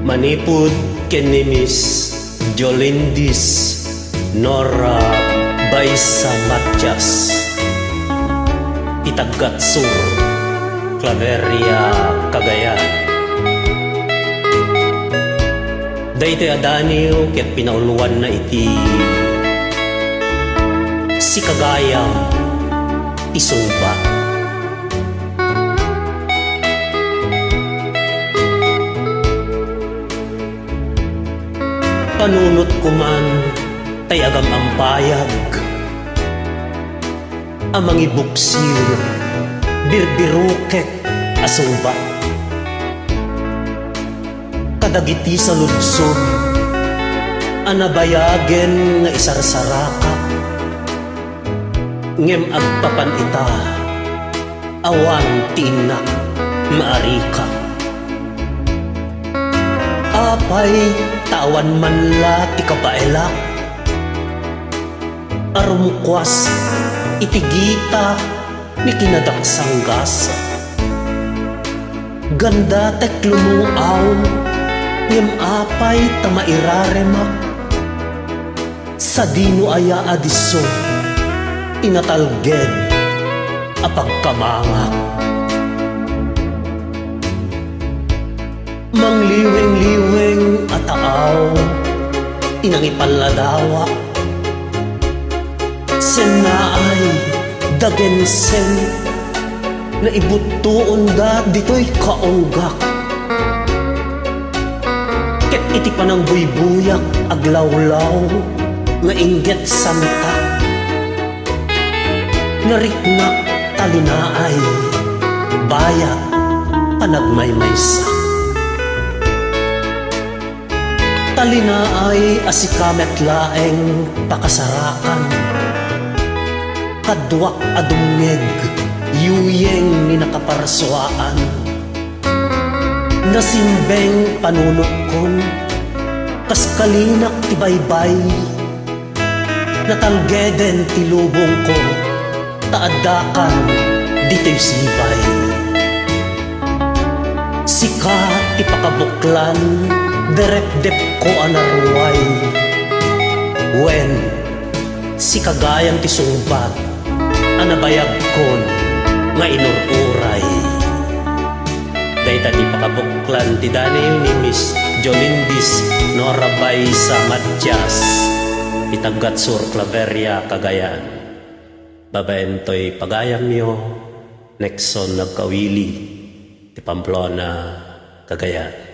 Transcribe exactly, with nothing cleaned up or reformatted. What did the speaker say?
Manipud ken ni Miss Jolindis Nora Baisa Matias, ti Taggat Sur, Claveria, Cagayan. Daytoy a daniw ket pinauluanna iti Sikagayam ti Sungbat. Panunotko man tay agam-ampayag a mangibuksiw, birbiruket a sungbat kadagiti saludsod a nabayagen nga isarsarakak, ngem agpapan ita, awan ti innak nga arika. Apay ta awan man la ti kabaelak a rumkuas iti gita ni kinadaksanggas. Gandatek lumung-aw, ngem apay ta mairaremak? Sadino aya a disso ti natalged a pagkamangak? Mangliwengweng a taaw ti nangipalladawak. Sennaay dagensen naibuttuonda ditoy kaunggak. Ket iti panangbuybuyak aglawlaw nga inggit santak, nariknak talinaay bayat panagmaymaysa. Talinaay a sika met laeng pakasarakan. Kaduak a dumngeg, yuyeng ni nakaparsuaan. Nasimbeng panunotkon, kas kalinak ti baybay. Natalgeden ti lubongko, ta addakan ditoy sibay. Sika ti pakabuklan, derekdepko a naruay. Wen, sika gayam ti sungbat a nabayagkon nga inur-uray. Dayta ti pakabuklan ti daniw ni Miss Jolindis Nora Baisa Matias, ti Taggat Sur, Claveria, Cagayan. Babaen toy pagayamyo, Nexon Nagkawili, ti Pamplona, Cagayan.